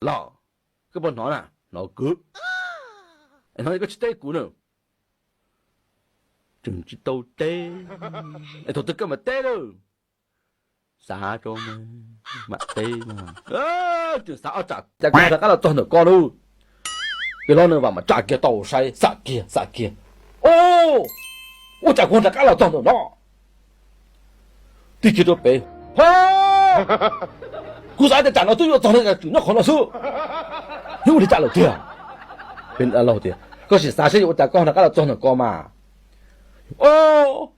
los, koj puas hnov na? Hnov kawg. Hnov koj tsis teb kuv na. Tseem tsis tau teb. Es thaum twg koj mam teb lawm? Xav tso, mam teb. Tseem xav ob tsam cas kuv rov qab los txog ntawm koj lauj. Ces hlob Neej Vam mas tsa kiag tau saib, xam kiag xam kiag. O, ua cas kuv rov qab los txog ntawm no? Tig kiag rau pem, ho, kuv xav tias tsam no twb yuav txog li, tseem nyob qhov no xwb. Yog ua li cas lawm tiag? Peb niam dab laug tias, koj sim xav seb yuav ua cas koj rov qab los txog ntawm ko mas. O,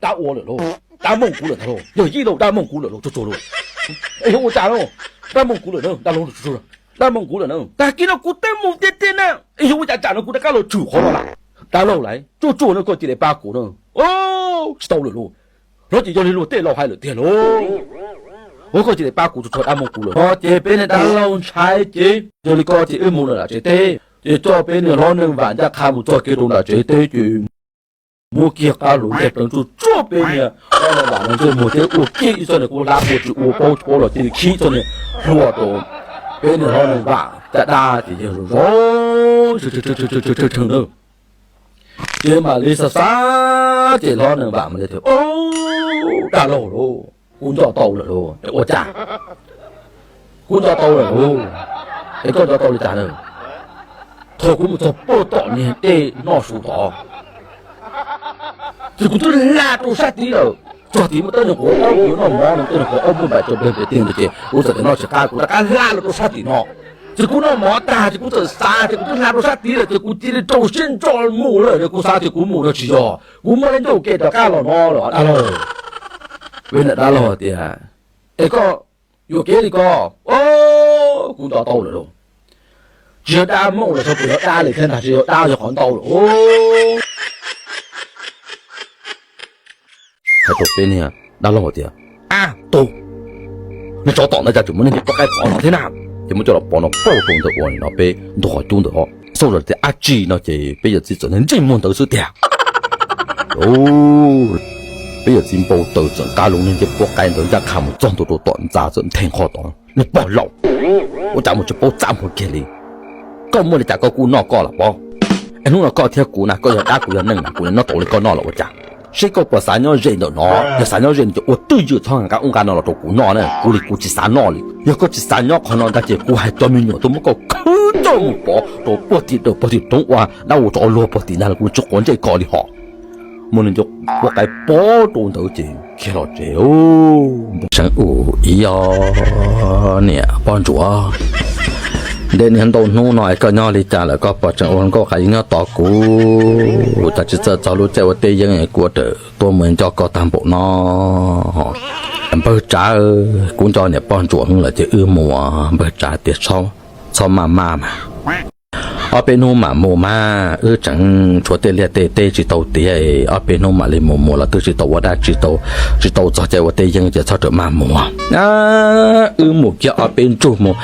dab ua lawm lauj, dab mooj kuv lawm ntag lauj, yog yij laug dab mooj kuv lawm lauj, tsuag tsuag lauj. Es yog ua cas lauj? Dab mooj kuv lawm na, dab laug, dab mooj kuv lawm na, tag kis no kuv twb mus tiag tiag na. Es yog ua cas tsam no kuv rov qab los tshwm qhov no lawm? Dab laug lauj, tsuag tsuag no koj cia li pab kuv na. Tsis tau lawm lauj. Hlob ces yog li luag tej laus hais lawm tiag lauj. Ua koj cia li pab kuv tsuag tsuag, dab mooj kuv lawm no ces peb niam dab laug ntshai ces yog li ko ces wb mus lawm nram tsev teb. Ces coj peb niag hlob Neej Vam ncaj qha mus txog kiag rau nram tsev teb ces muab kiag qab hluas ntiag pleev tsuag tsuag peb niag hlob Neej Vam no ntsej muag thiab ua kiag ib txoj niag kub hlab ua tsis ua paub tsis paub los cia li khib txoj niag hlua rau peb niag hlob Neej Vam caj dab ces yawg zoo zoo tshee na. Ces mam li xav xav ces hlob Neej Vam mam li tias, dab laug lauj, kuv nco tau lawm lauj. Ua cas? Kuv nco tau lawm lauj. Es koj nco tau li cas na? Thaum kuv mus txog puag tom niag dej noj su tod, ces kuv twb hla rau sab tid lawm. Txog tid muaj teb niag quav aub, kuv yuav noj mov no, teb niag quav aub muaj npaim rau pleg pem tiag ntawd ces kuv txawm tias noj tsis qab, kuv rov qab hla los rau sab tim no. Ces kuv noj mov tag ces kuv txawm xav tias kuv twb hla rau sab tid lawm ces kuv cia li rau siab ntso mus lawm, kuv xav tias kuv mus no tsis yog, kuv muab lub ncauj ke rov qab los no lawm dab laug. Peb niam dab laug tias, es koj yuam kev li ko? Kuv nco tau lawm lauj. Tsis yog dab mooj los xyov puas yog dab li thiab ntag, tsis yog dab, yog qhov ntau lawm. Hais rau peb niag dab laug tias, ab tug, nej tsov tom ntawd cas tseem muab nej ncej puab qaib pov no thiab na? Ces muab coj los pov no pauj rau ntawm uas no peb ntug qhov cub ntawm os. Xauj zam tias dab tsi no ces peb yawm txiv txawm ntsej muag ntawd xwb tiag. Peb yawm txiv npau taws txawm nqa lub niag ncej puab qaib ntawd ncaj qha mus txog ntua rau tom ntxa txawm nthe qho tod, nej pog laus, ua cas mus tsis paub txaj muag kiag li. Koj muaj li cas koj kuj noj koj los pob. Es hnub no koj thiab kuv na, koj yog dab kuv yog neeg na, kuv noj tau li koj noj los ua cas? Seb koj puas xav nyob ze ntawm no, yog xav nyob ze no ces ua twj ywm txhob nqa ub nqa no los rau kuv noj na, kuv li kuv tsis xav noj li. Yog koj tsis xav nyob qhov no ntag ces kuv hais cov me nyuam tuaj muab koj khwb coj mus pov rau puag tim dawm puag tim roob ua dab ua tsov luag puag tim ntag los kuv tsis quav ntsej koj li hos. Muab nws cov puab qaib pov rau ntawd ces khiav los tsev. Seev Ua, ib ob niam poj ntsuam, ntev niaj ntau hnub no es koj nyob li cas lawm, koj puas tseem ua nkauj qas yeeb nyob tos kuv? Cas tsis txawj txog lub caij ua teb yeeb kuv ua rawm tuaj mus nco koj tag npaum no. Npawg Tsav, kuv nco niam poj ntsuam lawm ces wb mus. Npawg Tsav tias, txhob maj maj mas, ob peb hnub mam mus mas, wb tseem tshuav tej liaj tej teb tsis tau tiav, ob peb hnub mam li mus, mus los twb tsis tau ua dab tsi, tsis tau txog caij ua teb yeeb ces txhob rawm maj mus. Wb mus kiag ob peb ntsug mus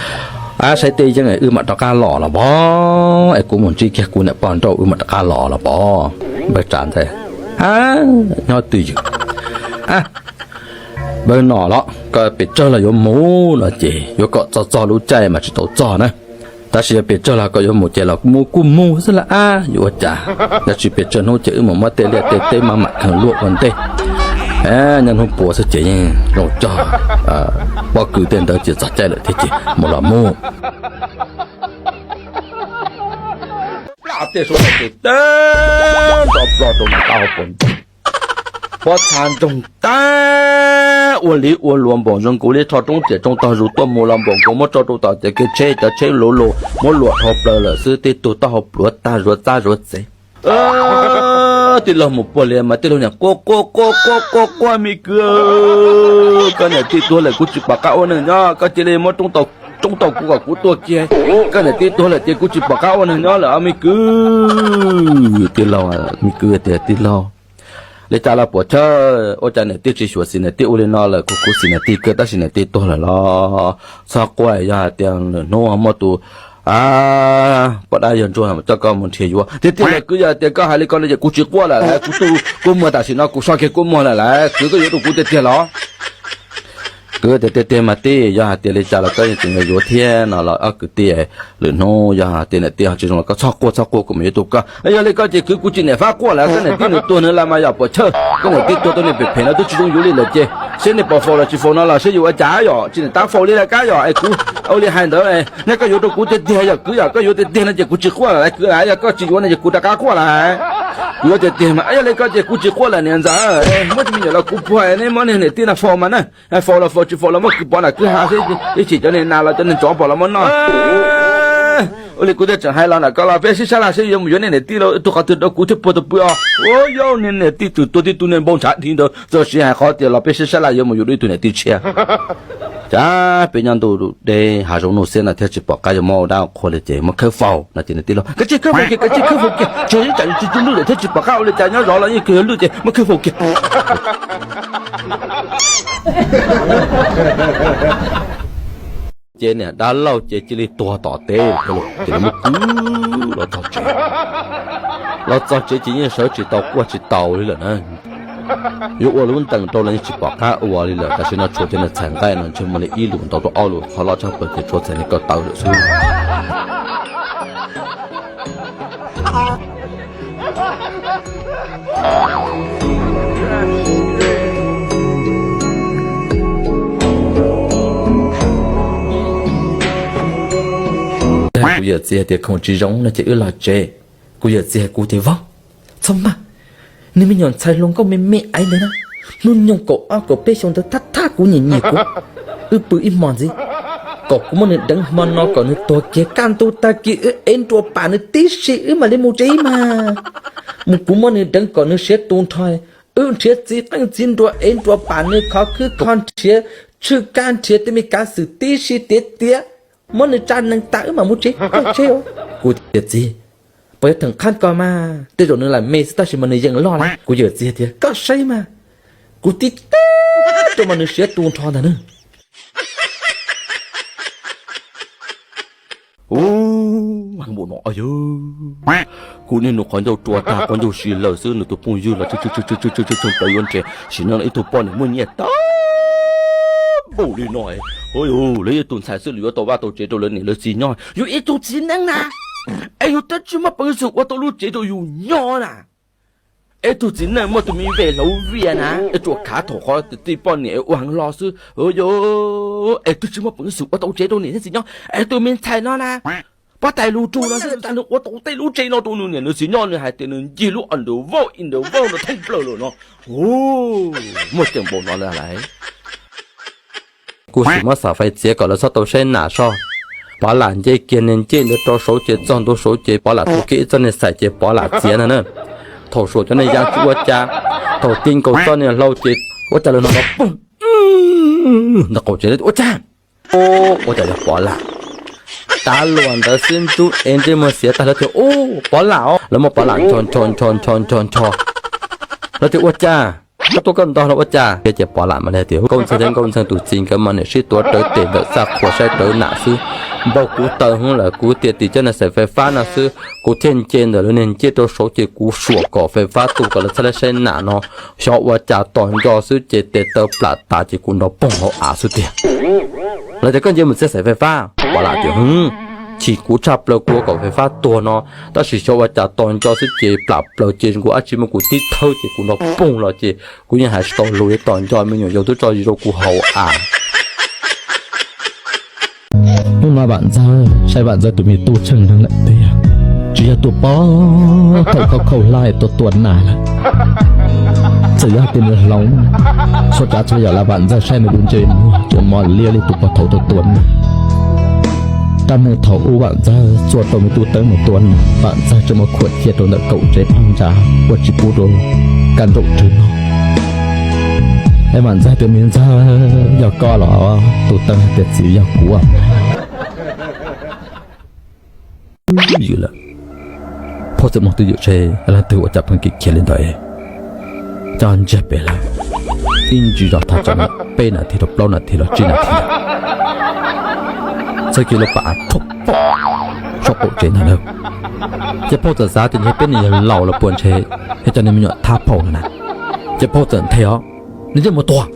saib teb yeeb wb mam rov qab los los pov, es kuv mus ntsib kiag kuv niam poj nrauj wb mam rov qab los los pov. Npawg Tsav ntxhais, nyob twj ywm. Npawg no los koj pes tsawg los yuav mus no ces yuav kom txog txog lub caij mas tsis tau txog na. Tab sis yog pes tsawg los koj yuav mus ces los mus kuj mus xwb las ab, yuav ua cas. Tab sis pes tsawg hnub ces wb mus muab tej liaj tej teb maj mam kheev luaj ua ntej. Nyob hnub puav xwb ces yeej zoo cog pob kws tej ntawd ces txog caij lawm thiab ces mus los mus. Plaj tej suav tes teb nto plo rau nws tau hauv paus ntoo. Pob txha ntsoog tag, ua liv ua luas npaum zoo nkaus li rho roob riam tsoo tog zus tuaj mus los npaum nkaus, muab tso rau tom cov kev tsheb, cov tsheb luv lus muab luam dhau plaws lawm xwb, tib tug taub hau pluav tag zuav txab zuav txev. Tij laug mus puag li mas tij laug niam quaj quaj quaj quaj quaj quaj, me kwv, koj niam tij tuag lawm kuv tsis pom qab ua neeg nyob, koj cia li muab roob tau kuv kom kuv tuag kiag, koj niam tij tuag lawm ces kuv tsis pom qab ua neeg nyob lawm os me kwv. Tij laug, me kwv tias, tij laug, li cas los puas chawj, ua cas niam tij tsis xyuam xim niam tij ua li no lawm, kuv khuv xim niam tij kawg tab sis niam tij tuag lawm los txhob quaj, yog hais tias lwm hnub muaj tus poj dab yawg ntsuag coj koj mus nrhiav yuav tiag tiag lawm kwv, yog hais tias koj hais li ko no ces kuv tsis quaj lawm lauj, kuv tu kua muag tam sim no kuv so kiag kua muag lawm lauj kwv, koj yuav rau kuv tiag tiag los? Kwv tias tiag tiag mas tij, yog hais tias li cas los koj yeej tseem yuav thiab no los ob kwv tij, lwm hnub yog hais tias niam tij ho tsis zoo los koj txhob quaj txhob quaj, kuv mam yuav tus koj. Yog li koj ces kwv, kuv tsis niam fab quaj lawm, koj niam tij nws tuag nws lawm mas yog puas chawj, koj niam tij tuag tau niag phem phem no twb tsis zoo yuav li lawm ces seb nej puas faus los tsis faus no los seb yuav ua cas yom, tsis niam tab faus li lawm kab yom, es kuv ua li hais ntawd ne, nej koj yuav rau kuv tiag tiag yog kwv, yog koj yuav tiag tiag no ces kuv tsis quaj lawm kwv, yog koj tsis yuav no ces kuv rov qab quaj lawm. Kuv yuav tiag tiag mas, yog li koj ces kuv tsis quaj lawm niam ntxawm, muab tus me nyuam los kuv puag, nej muab niag niam tij no faus mas na, faus los faus tsis faus los muab kwv pov nram kwj ha xwb, ib chim cov niag nas los cov niag tsov pom los muab noj. Ua li kuv thiaj tseem hais los ntawm koj los peb sib sab laj seb yuav mus yuav niag niam tij los tus qhov twg rau kuv thiaj puag tau pw os. Ua yog niag niam tij tseem tuag tib tug niag npau ntshav dhi ntawd txog siv hais qhov tias los peb sib sab laj yuav mus yuav dua ib tug niam tij tshiab. Cas peb nyob ntuj deb hav zoov nuj xiab no thiab tsis pom qab yuav muab dab qhua li ces muab khawb faus no ces niam tij los kav tsij khawb faus kiag, kav tsij khawb faus kiag, tsis tsam tsis tu lwj lawm thiab tsis pom qab ua li cas, nyob zov los yeej kawg lwj ces muab khawb faus kiag. Ces niam dab laug ces cia li tuag tom teb ces lawv muab kwv los txog tsev. Los txog tsev ces yeej sawv tsis tau quaj tsis tau li lawm na. Yuav ua lub ntees rau los yeej tsis pom qab ua li lawm, tam sim no tshuav cov niag txhais nqaij no ntshe muaj li ib lus ntau rau ob lus, qhov loj tshaj plaws ces tshuav txhais niag kaw taw lawm xwb. Kuv yawm txiv hais tias khoom tsis zoo no ces wb los tsev. Kuv yawm txiv hais kuv tias, Vauv, txhob maj, nws me nyuam ntxhais hluas nkauj me me aiv ntawd na, hnub nyoog kaum ob kaum peb xyoo ntawd thab thab kuv nyiam nyiam kuv, wb pw ib hmo ntxiv, kom kuv muab nws deev hmo no kom nws tuag kiag, kaj ntug tag kis wb ev nruas pam nws tib si wb mam li mus tsev mas. Mus kuv muab nws deev kom nws siav tu nrho, wb nrhiav txiv qeej txiv nruas ev nruas pam nws khov khwb kho nrhiav tshwj kab nrhiav tej me kav xwm tib si tiav tiav, muab nws tsa nees tas wb mam mus tsev, koj tsev. Kuv tias, Txiv, puas yuav theem qhab ko mas? Tej zaum nws lam me xwb tab sis mas nws yeej loj lawm. Kuv yawm txiv tias, Koj saib mas, kuv tib teb rau mas nws siav tu nrho ntag na. Ub, no, kuv niag nus qhov ncauj rua tag, qhov ncauj si lawm xwb, nws tus phooj ywg los tshee plaws yuav ntses, sim neej ib tug poj niam muaj nyiaj tag npaum li no, lawv ib tug ntxhais xwb los yuav tau vaj tau tsev rau lawv niam lawv txiv nyob, yus ib tug txiv neej na, es yus twb tsis muaj peev xwm ua tau lub tsev rau yus nyob na. Es tus txiv neej muaj tus me vej hlauv vias na, es tsuas khav thaum qhov tij poj niam ua heev hlo xwb, es twb tsis muaj peev xwm ua tau tsev rau niam thiab txiv nyob, es tus me ntxhais no na, pob tais lus rug no xwb, nws ua tau tej lub tsev no rau nws niam nws txiv nyob, nws hais tias nws ncig lub underworld underworld no thoob plaws lawm no. Muaj ceem npaum no lawm. Kuv sim muab xam fais txiav kom lawv txhob tau saib nam soj. Pov lam nce kiag niag ncej ntawd rau saud ces txog ntua saud ces Pov lam tu kiag ib txoj niag xaim ces Pov lam txiav ntag na. Thaum saum cov niag yaj tsis ua cas, thaum ti nkaus txoj niag hlau ces ua cas lawv hnov poog ntawm qaum tsev, ua cas, ua cas yog Pov Lam. Tav luam ntawd xwb ntsub es ntsej muag xiav tag, lawv tias, Ub, Pov Lam os! Lawv muab Pov Lam ncho ncho ncho ncho ncho ncho. Lawv tias, Ua cas koj tuaj koj ntog los ua cas? Ces Pov Lam mas li tias, Nkauj Ntxawg thiab Nkauj Ntxawg tus txiv nkawd mas niam sib tuav rawv tes ntawm txaj qhua saib rawv nam xwb. Npaug kuv taw hwv lawm, kuv tias tim cov niag xaim fais fab no xwb, kuv thiaj nce ntawm lawv niag ncej rau saud ces kuv suam kom fais fab tu kom lawv txhaj le saib nam no. Xyov ua cas tos nco xwb ces tes taw plam tas ces kuv nrov poog hauv av xwb tiag. Lawv tias, Koj nce mus txiav xaim fais fab? Pov Lam tias, Hwv, chim kuv tshaj plaws kuv yuav kom fais fab tuag no, tab sis xyov ua cas tos nco xwb ces plam plaws ces nkaus dab tsi muab kuv tib thawb ces kuv nrov poog los ces kuv yeej hais tsis tau lus li, tos nco me nyuam yaus twb tso zis rau kuv hauv av. Hnub no Vam Ntxawg saib Vam Ntxawg tus me tub tsheej neeg lawm tiag, tsis yog tus pog thaum khauj khauj hlab tuaj tua nas lawm. Txawm yog tias nws hloov txhua tsav txhua yam los Vam Ntxawg saib nws lub ntsej muag tseem mos liab li tus pog thaum tuaj tua nas. Rab hneev thaum ub Vam Ntxawg txua tau me tub Teeb mus tua nas, Vam Ntxawg tseem muab khuam cia rau ntawm kaum tsev phab ntsa ua tsis pub rau kaj nraum rwg no. Es Vam Ntxawg tias, Me Ntxawg, yog koj los? Tus Teeb hais tias, Txiv, yog kuv. Ywm lawm, phauj txawm moog twj ywm seb leej twg ua cas pheej kev khiav li ntawd. Coj ntsiag pem lawm, ib ntsis zog thaj tsam peb nas this rau plaub nas this los tsib nas this, txawm kiag lub pas av rhuaj pom saum qaum tsev ntag na. Ces phauj txawm xav tias ntshe peb niag yawg laus los puas ntshe yog cov niag me nyuam thab phauj no na. Ces phauj txawm nthe os, nws yeej mus tuag,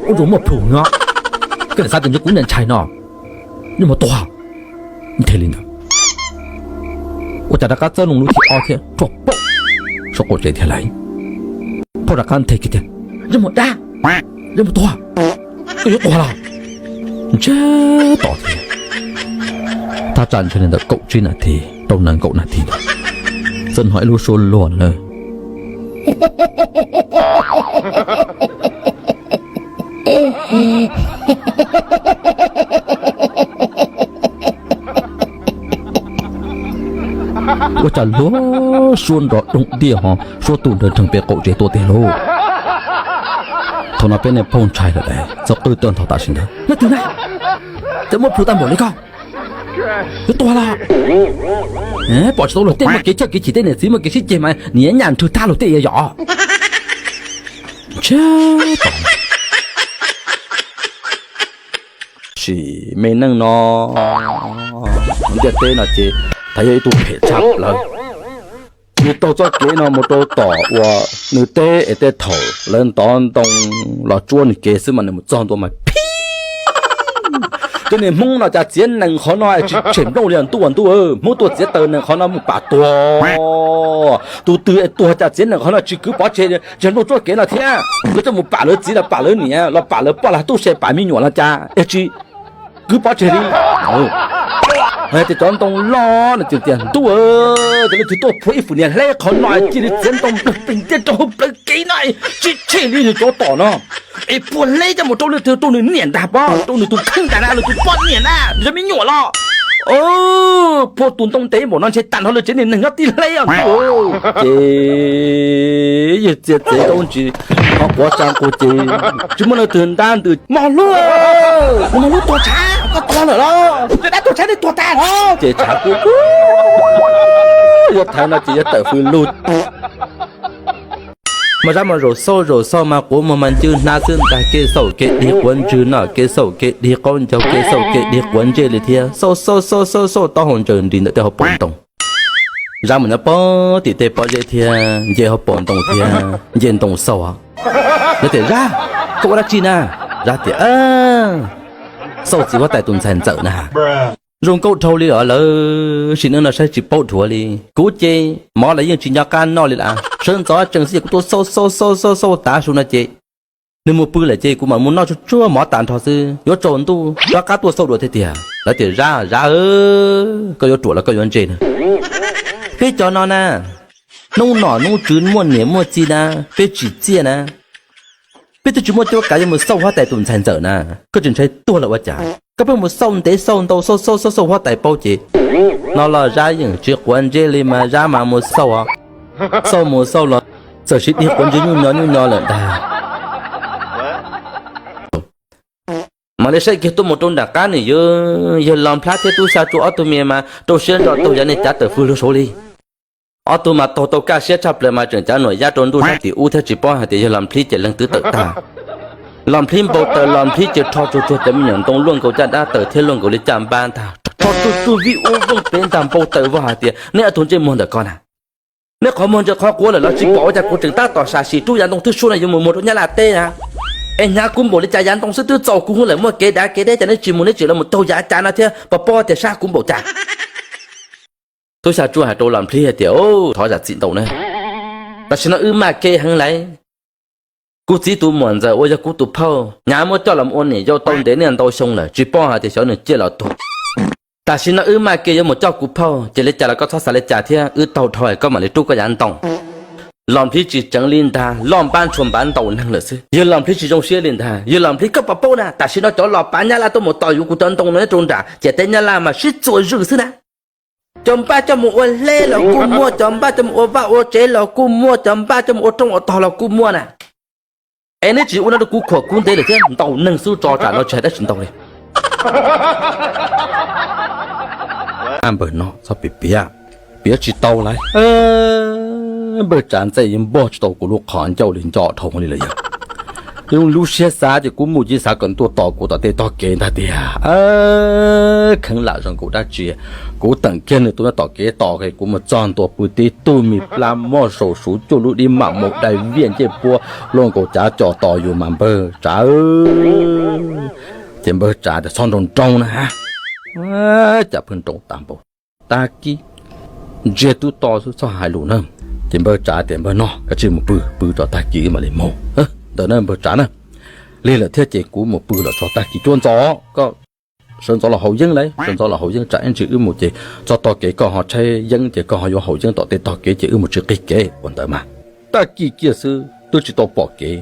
ua rau muaj plhus nyob. Koj niam xav tias ntshe kuv niag ntshai no, ntsej muag tuag. Nthe li ntawd, ua cas rov qab txawb loo lub thib ob thiab rua paum saum qaum tsev thiab lauj. Phauj rov qab nthe kiag tias, ntsej muag dab, ntsej muag tuag, koj yuav tuag los? Ntsiag to thiab. Thaj tsam ntshe li ntawm kaum tsib nas this rau nees nkaum nas this ntawd, txawm hnov ib lub suab luag na. Ua cas luag suab nrov doog diaj ho suab tu nrov nrhees pem qaum tsev tuaj tiag lauj. Thaum no peb niag phauj ntshai lawm lauj, txawm qw tawg ntho tam sim ntawd, leej twg na, cas muaj plhus tag npaum li koj, yuav tuag los? Pom tsis tau luag tej, muaj kev coj kev chim, tej niam txiv muaj kev sib ceg mas niam nyam nrhw tag luag tej yom. Ntsiag to. Sim me neej no, ntiaj teb no ces thov yog ib tug phem tshaj plaws. Nws taug txoj kev no mus rau tom uas nws teb es tej thaum lawv ntov ntoo los tsuab nws kev xwb mas nws mus txog ntua mas phib. Tej niag Hmoob no cas txiav nees qhov no tsis tshem nplooj li ntuj ntuj, Hmoob tuaj txiav taws nees qhov no mus pam tuag. Tus twg es tuag cas txiav nees qhov no tsis kwv pov tseg, tshem nplooj tsuab kev no thiab, lawv coj mus pam lawv txiv los pam lawv niam los pam lawv poj los tub se pam me nyuam los cas es tsis kwv pov tseg li. Hais tias cov ntoo loj no tias ntuj, cov leej twg tuaj phua ib fwm niag hleb qhov no cia li txiav ntoo nplawg plees tiaj rau hauv plawv kev no, tsis tshem li nws cov tom no. Es phua hleb coj mus rau leej twg, rau nws niam ntag pob, rau nws tus kheej ntag na, nws tus poj niam na, nws cov me nyuam los. Phua tus ntoo ntev npaum no ntshe tag nrho lawv tsev niag neeg nyob tib hleb os. Ces yawg txiav txev zaub ntsis ho quav tsa nqus ces tsis muaj leej twg ntab ntws, mos hlub, mos hlub tuag tshav, koj tuag lawm los? Yog dab tuag tshav nej tuag tag os. Ces tshav kub, yog thaiv no ces yog tawm fws lug. Mas zab mas zaum xauj zaum xauj mas quav muag mas ncw hnab xwb ntag, kev xauj kev dig quav ntswg no, kev xauj kev dig qaub ncaug, kev xauj kev dig quav ntsej li thiab. Xauj xauj xauj xauj xauj taub hau ntsaws nris ntawm tej hauv paus ntoo. Zab mus nyob pob tim tej pob zeb thiab nce hauv paus ntoo thiab nce ntoo xauj. Lawv tias, Zab, koj ua dab tsi na? Zab tias, Xauj txiv huab tais tus ntxhais ntxawm na. Zoo nkauj dhau li os lawv, sim neej no saib tsis paub dhuav li. Kuv ces mov los yeej tsis nco qab noj li las, sawv ntxov tsees xwb ces kuv tuaj xauj xauj xauj xauj xauj tav su no ces nws mus pw lawm ces kuv mam mus noj tsuag tsuag mov tas nrho xwb, yuav tsaus ntuj rov qab tuaj xauj dua thiab tiag. Lawv tias, Zab, Zab, koj yuav ruam los koj yuav ntse na? Peb cov no na, hnub nom hnub tswv muaj niam muaj txiv na, peb tsim txiaj na. Peb twb tsis muaj cuab kav yuav mus xauj huab tais tus ntxhais ntxawm na, koj tseem ntshai tuag lawm ua cas? Koj pheej mus xauj ntev xauj ntau xauj xauj xauj xauj huab tais paub ces no los Zab yeej tsis quav ntsej li mas Zab mas mus xauj os. Xauj mus xauj los txawm sis dig quav ntsej nyuj nyo nyuj nyo lawm ntag. Mam li saib kiag tuaj mus rau nram qab nws yawg, yawg Los Nplhab thiab tub Xya Tsua ob tug me mas rau siab ntso taug yav niag cav tawm fwj lug saud li. Ob tug mas taug tau kaj siab tshaj plaws mas tseem cav nuam yab rau ntuj sab tim ub thiab tsis paub hais tias yawg Los Nplhib ces leeg twb tawm tag. Los Nplhib npau taws, Los Nplhib ces rho tsuag tsuag cov me nyuam ntoo luaj nkaus caj dab taws thiab luaj nkaus li caj npab ntag, rho tsuag tsuag vij ua vooj pem ntag, npau taws vog hais tias, Neb ob tug ntsej muag ntawm ko na, neb qhov muag ntse qhov quav lawm los tsis pom ua cas kuv tseem tab tom sam sim rub yav ntoo twb suab no yuav mus muag rau Nyab Laj teb na. Es hnyav kuv npaum li cas, yav ntoo xwb twb txaus kuv hwv lawm, muaj kev dav kev deb cas neb tsis mus neb tseem los mus taug yav cav no thiab, puas paub tias sab kuv npaum cas? Tub Xya Tsua hais rau Los Nplhib hais tias, Thov zam txim ntau na, tam sim no wb maj kev heev lawm. Kuv txiv tus muam ntxawm uas yog kuv tus phauj, hnyav muab coj los ua niam yau tau ntev niaj ntau xyoo lawm, tsis paub hais tias xyov nws ciaj los tuag. Tam sim no wb maj kev yuav mus coj kuv phauj, ces li cas los koj txhob xav li cas thiab, wb taug dhau koj mam li rub koj yav ntoo. Los Nplhib tsis tseev li ntag, loj npab ntshua npav ntaus neeg lawm xwb. Yawg Los Nplhib tsis zoo siab li ntag, yawg Los Nplhib, Koj puas paub na, tam sim no cov los pav Nyab Laj tuaj mus tos yuav kuv cov ntoo no nyob rau nram, ces teb Nyab Laj mas sib txuas zws xwb na. Cov npaj coj mus ua hleb los kuj muaj, cov npaj coj mus ua vaj ua tsev los kuj muaj, cov npaj coj mus ua rooj ua tog los kuj muaj na. Es neb tsis ua no rau kuv khuam kuv ntev lawm thiab, ntaus neeg xwb tso tsam no tsis hais dab tsi ntau li. Npawg no txhob piav piav, piav tsis tau lawm. Npawg Tsav Ntxaij yeej npog tsis tau kuv lub qhov ncauj li, nco dhau li lawm yog. Zoo lub siab xav ces kuv mus ces xav kom nws tuaj tos kuv tom tej tog kev ntag tiag. Kheev lam zoo nkaus dab tsi, kuv teem kiag nws tuaj nyob tom kev tos, kuv mus txog ntua pw tib tug me plab moj saum suv cuaj lub dib mam mus dai viaj ncej puab luaj nkaus cav co tos yus mas npawg Tsav. Ces npawg Tsav tias, Txhob nroo nroo na, cas pheej nroo tag npaum. Tag kis ntsiag twb to xwb, txhob hais lus na. Ces npawg Tsav tias, Npawg, no koj tsij mus pw, pw tso, tag kis mam li mus. Ntawd na npawg Tsav na, lig lawm thiab ces kuv mus pw lawm tso, tag kis cuab ntxov koj sawv ntxov los haus yeeb lauj, sawv ntxov los haus yeeb, tsam ib ntsis wb mus ces txog tog kev koj ho tshaib yeeb ces koj ho yuav haus yeeb tom tej tog kev ces wb mus tsis qig kev ua ntawd mas. Tag kis kiag xwb twb tsis tau pom kev,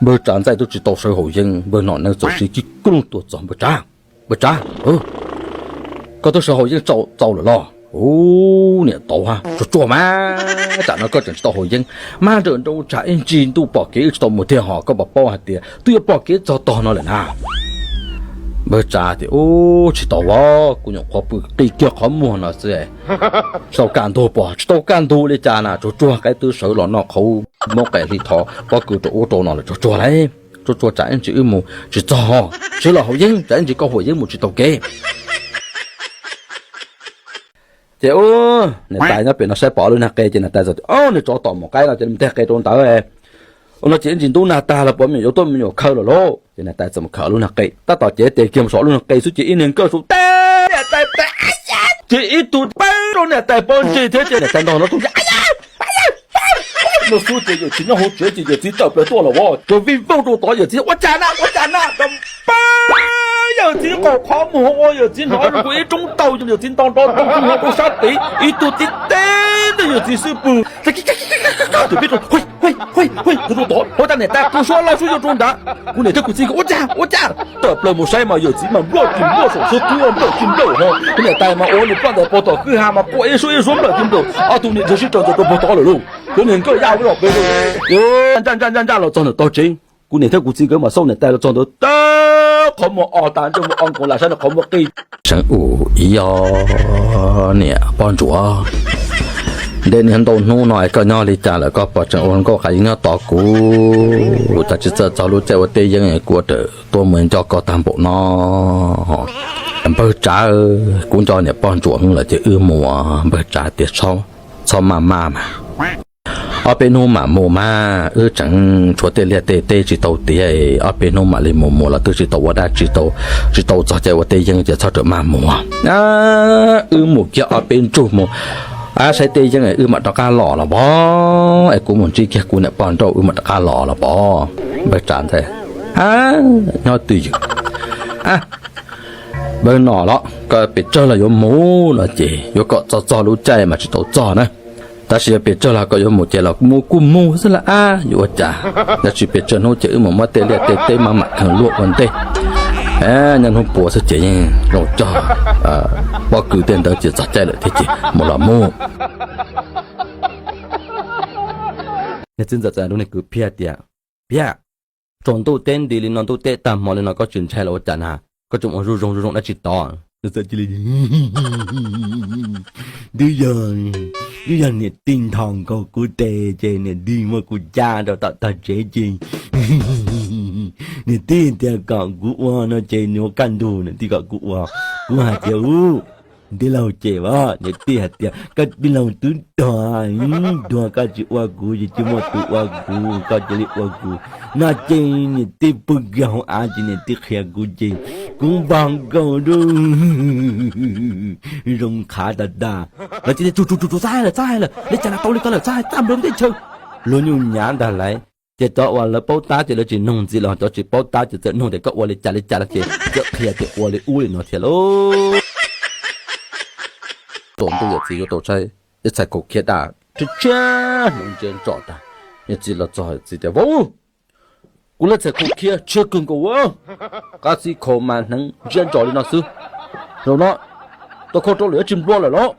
npawg Tsav ntxaij twb tsis tau sawv haus yeeb, npawg Nom Neeb txawm siv kib kooj tuaj txog. Npawg Tsav, npawg Tsav, koj twb sawv haus yeeb txaus lawm los? Ub, niam tauv ha, tsuag tsuag mas, tsam no koj tseem tsis tau haus yeeb, mag nrawm nroo tsam ib ntsis ntuj pom kev wb tsis tau mus thiab ho, koj puas paub hais tias twb yuav pom kev txog tog no lawm na. Npawg Tsav tias, Ub, tsis tau os, kuv nyuam qhuav pw qig kiag qhov muag no xwb, tsis tau kaj ntug, puas tsis tau kaj ntug li cas na, tsuag tsuag, qaib twb sawv los noj qhauv, muab qe hli thov pob kws rau ub rau no lawm, tsuag tsuag lauj, tsuag tsuag, tsam ib ntsis wb mus tsis txog, sawv los haus yeeb, tsam ib ntsis koj haus yeeb mus tsis tau kev. Ces ub, niam tais nyob pem no saib pom lub niag qe ces niam tais txawm tias, Ob, niag tsov tom mus qaib no ces mus tig qe rau ntawd. Ua no ces ib ntsis ntub nag tag los puas me nyuam yuav tuaj me nyuam khaws lawm lauj. Ces niam tais txawm mus khaws lub niag qe, tab tom cev tes kiag mus saum lub niag qe xwb ces ib niag nkawj su teb, ces ib tug pab rau niam tais pob ntseg thiab ces niam tais nrog no tus no xwb ces yawm txiv nyob hauv tsev ces yawm txiv tawm plaws tuaj los as, ces vij voog rau tod, yawm txiv ua cas na, ua cas na, pab yawm txiv qaum qhov muag ua yawm txiv hnov zoo nkaus ib roob taug, yawm txiv nto nrov toog rau sab tid, ib tug tib teb ntawm yawm txiv xub pwg. Tus peb rau, hu hu hu, tus rau tod, ua cas niam tais qw suab laj suab yau rau nrad. Kuv niam thiab kuv txiv nkawd ua cas ua cas tawm plaws mus saib mas yawm txiv mas nplawm tsis nplawm saum xub twb ua nplawm tsis nplawm ho. Kuv niam tais mas ua nws ploj ntais puag tom kwj ha mas quaj ib suab ib suab nplawm tsis nplawm, ob tug niam ntxawg sib raws ntxaws rau puag tod lawm lauj. Cov niag nkawj yaj ua los pem, ntsaj ntsaj ntsaj ntsaj los txog ntawm tog tsev. Kuv niam thiab kuv txiv nkawd mas xauj niam tais los txog ntawd tab qhov muag o tas ntsej muag o nkaus lam saib nws qhov muag qi. Tseem ua ib ob niam poj ntsuam, ntev niag ntau hnub no es koj nyob li cas lawm, koj puas tseem ua nkauj qas yeeb nyob tos kuv? Cas tsis txawj txog lub caij ua teb yeeb, kuv ua rawm tuaj mus nco koj tag npaum no. Npawg Tsav, kuv nco niam poj ntsuam lawm ces wb mus. Npawg Tsav tias, Txhob maj maj mas, ob peb hnub mam mus mas, wb tseem tshuav tej liaj tej teb tsis tau tiav, ob peb hnub mam li mus, mus los twb tsis tau ua dab tsi, tsis tau txog caij ua teb yeeb ces txhob rawm maj mus. Wb mus kiag ob peb ntsug mus saib teb yeeb wb mam rov qab los los pov, es kuv mus ntsib kiag kuv niam poj nrauj wb mam rov qab los los pov. Npawg Tsav ntxawm, Nyob twj ywm, npawg Nom los koj pes tsawg los yuav mus no ces yuav kom txog txog lub caij mas tsis tau txog na. Tab sis yog pes tsawg los koj yuav mus ces los mus kuj mus xwb las, yuav ua cas. Tab sis pes tsawg hnub ces wb mus muab tej liaj tej teb maj mam kheev luaj ua ntej, nyob hnub puav xwb ces yeej zoo cog pob kws tej ntawd ces txog caij lawm thiab ces mus los mus. Niag txiv ntxawm txawm rau niag kwv Phiaj tias, Phiaj, tsaus ntuj teb nti li no, ntuj teb tag hmo li no koj tsis ntshai los ua cas na? Koj tseem ua zoo zoo zoo zoo dab tsi tod? Txawm cia li, Twb yog, twb yog niam tij nthos nkaus kuv tes ces niam tij muab kuv cab rau tom tog tsev ces niam tij tias kom kuv ua no ces nws ua kaj ntug, niam tij kom kuv ua. Kuv hais tias, Ub, tij laug ces as, niam tij hais tias, Koj tij laug twb tuag, tuag koj tsis ua kuv ces tsis muaj tus ua kuv, koj cia li ua kuv. No ces niam tij pw kiag hauv av ces niam tij qhia kuv ces kuv npog nkaus, zoo qhav tas tas. Lawv cia li, Tsuag tsuag tsuag, txhob hais lawm, txhob hais lawm, li cas los tau li ko lawm, txhob hais, txaj nplua ntej chaw. Luag nyuj nyav ntag lauj. Ces cov uas lawv paub tab ces lawv tsis noog ntxiv los, cov tsis paub tab ces txawm noog tias, Koj ua li cas li cas los? Ces txawm qhia tias ua li ub li no thiab lauj. Tsaus ntuj yawm txiv yuav tau saib ib txhais khaum khiab daj tshiab tshiab hneev ntsia ntsom tag, yawm txiv los txog, yawm txiv tias, Vauv, kuv lub txhais khaum khiab tshiab kawg nkaus a, qab txij khaum mas hneev ntsia ntsom li no xwb. Zaum no tau khaub rau lawm, yuav tsis nplua lawm los?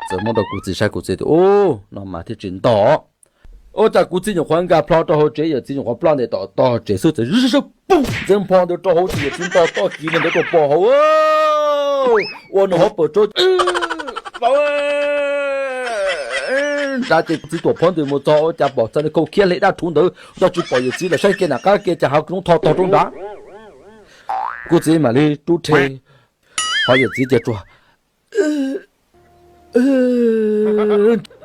Txawm muab rau kuv txiv saib, kuv txiv tias, Ub, no mas thiaj tsis ntog. Ua cas kuv txiv nyuam qhuav nkag plho rau hauv tsev, yawm txiv nyuam qhuav ploj ntais tom tog tsev xwb, txawm zib zib pum ntxeev npho ntawd rau hauv ces yawm txiv nto toj kiv ntawd rau pog hauv, ua nws hauv paws tsaug. Nrad ces kuv txiv tuam phab ntws mus txog, ua cas pom txog li khaum khiab hle daj rhuv ntawd, nco tsis pom yawm txiv lawm, saib kiag nram qab ke cas hav zoov tho tog rau nrad. Kuv txiv mam li rub rhe, ho yawm txiv ces tsuas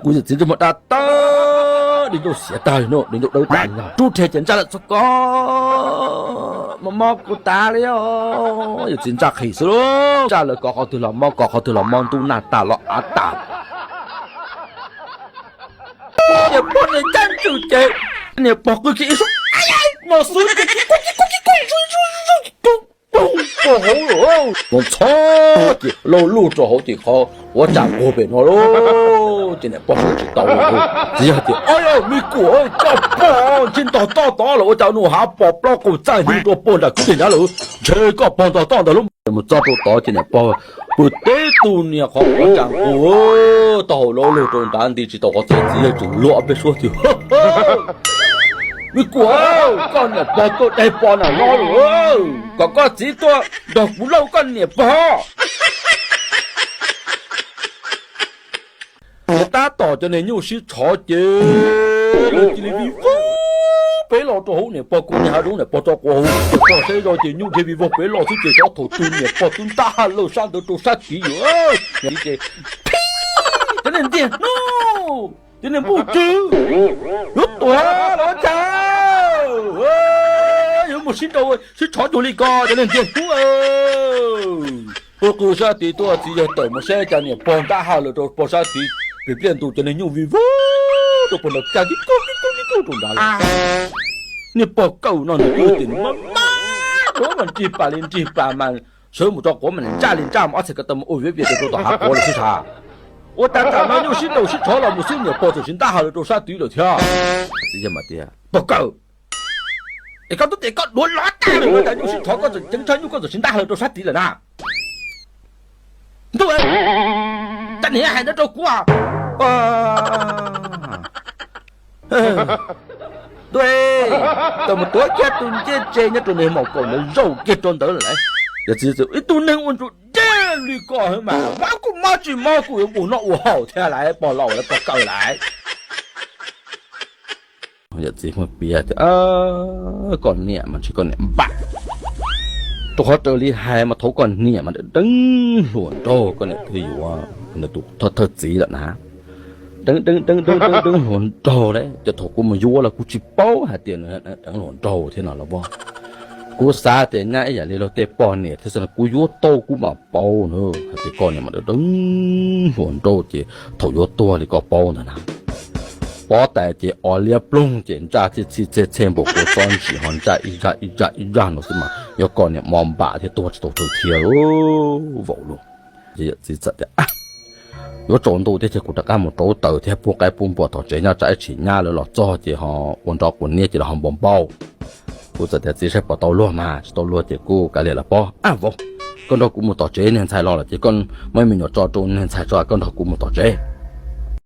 Kuv yawm txiv ntsej muag daj tawb, di ncauj xiav tag li no, di ncauj dawb tas li no, rub rhe ces ntsaj lawm txog koj. Mob mob kuv tas li os. Yawm txiv ntsaj qhis xwb lauj, ntsaj lawv kov qhov twg los mob, kov qhov twg los mob, ntuj nag tas los av tas. Niam pog niam cab ntswg ces niam pog qw kiag ib suab no xwb ces kuj kuj kuj kuj kuj kuj kuj kuj kuj kuj hauv lawm. Mus txog ces lauj luj rau hauv tim qhov ua cas nquag pem no lauj. Ces niam pog sawv tsis tau li. Txiv yawg tias, Ob, me kuam, koj pog ntshe ntog toj tod los ua cas nws hav pos plaub qus txaij hnub rau puag nram kwj deg nrad lawm. Ntshe koj pog ntog toj ntog lub. Mus txog rau tod ces niam pog pw teb tus niag qhov ua cas nquag taub hau lauj luj rau nrad nti tsis tau qhov txhia. Txiv yawg tseem luag ob peb suab tias, Me kuam, koj niam pog tuaj daig pos nram no lawm, kom koj txiv tuaj nrog kuv lauj koj niam pog. Ces tab tom cov niag nyuj sib tshov ces lawv cia li vij voog pem los rau hauv niam pog kuv niag hav zoov, niam pog tso quav hauv, tso saib zoj ces nyuj dhia vij voog pem los xwb ces xyov thaum twg niam pog twb ntab haj lawj sab ntawd rau sab tid yuav. Ces, Phib, cov niag ntiag hnub, cov niag npuj tswv, yuav tuag los ua cas, yuav mus sib nrau sib tshov cuag li ko cov niag ntiag hnub. Qw qw sab tid tuaj, txiv yawg tawm mus saib cas niam pog ntab haj lawj rau pog sab tid, pem pliaj ntus cov niag nyuj vij voog rau pog nrad kag tib kaug tib kaug tib kaug rau nrad lawm. Niag pog kawg no nws twb tias nws maj maj duav mas nrig pas li nrig pas mas sawv mus tso quav mas ntsaj li ntsaj mas ob txhais ko taw mus ua viav vias rau tom hav quav lawm xwb sas. Ua cas tam no nyuj sib nrau sib tshov los mus xwb niam pog txawm sis ntab haj lawj rau sab tid lawm thiab. Txiv yawg mas tias, Pog kawg, es koj twb tias koj duav lov tag lawm, ua cas nyuj sib tshov koj tseem ceev tshav nyuj koj txawm sis ntab haj lawj rau sab tid lawm na? Ntuj, cas niam hais ntawd rau kuv? Ntuj, tau mus tuav kiag tus ncej tse nyob rau niag maum kaum ntawd zaum kiag rau ntawd lawm. Yawm txiv, Ib tug neeg ua ntsuag dej li ko mas mob kuj mob tsis mob kuj yuav mus noj ua haus thiab lawm, pog laus lawm pog kawg lawm. Yawm txiv muag piav tias, Koj niam mas ntshe koj niam npam, rau qhov raws li hais mas thaum koj niam mas deev hluas nraug koj niam twb yuav nws tus thawj txiv lawm na. Deev deev deev deev deev hluas nraug lawm ces thaum kuv mus yuav los kuv tsis paub hais tias nws deev hluas nraug thiab no los as. Kuv xav tias nyab ib yam li luag tej poj niam thiab xwb, kuv yuav tau kuv mam paub na, hais tias koj niam mas deev deev hluas nraug ces thaum yuav tuag li koj paub ntag na. Pob tais ces o liab ploog ces ntsaj txhij txhij txhej txhej npaum kuv txob ntsim ho ntsaj ib zaj ib zaj ib zaj no xwb mas yog koj niam mob npam thiab tuag tsis tau raws thiab vaum luj. Ces yawm txiv txawm tias, Yuav tsaus ntuj thiab ces kuv rov qab mus rauv taws thiab pub qaib pub npua tom tsev nyob tsam ib tsam nyab lawv los txog ces ho ua nrov quav niab ces los ho npau npau. Kuv txawm tias, Txiv, saib puas tau luag mas, tsis tau luag ces kuj kav liam los pob. Ab vauv, koj nrog kuv mus tom tsev, niag ntxhais los lawm ces koj muab me nyuam tso rau niag ntxhais tso, koj nrog kuv mus tom tsev.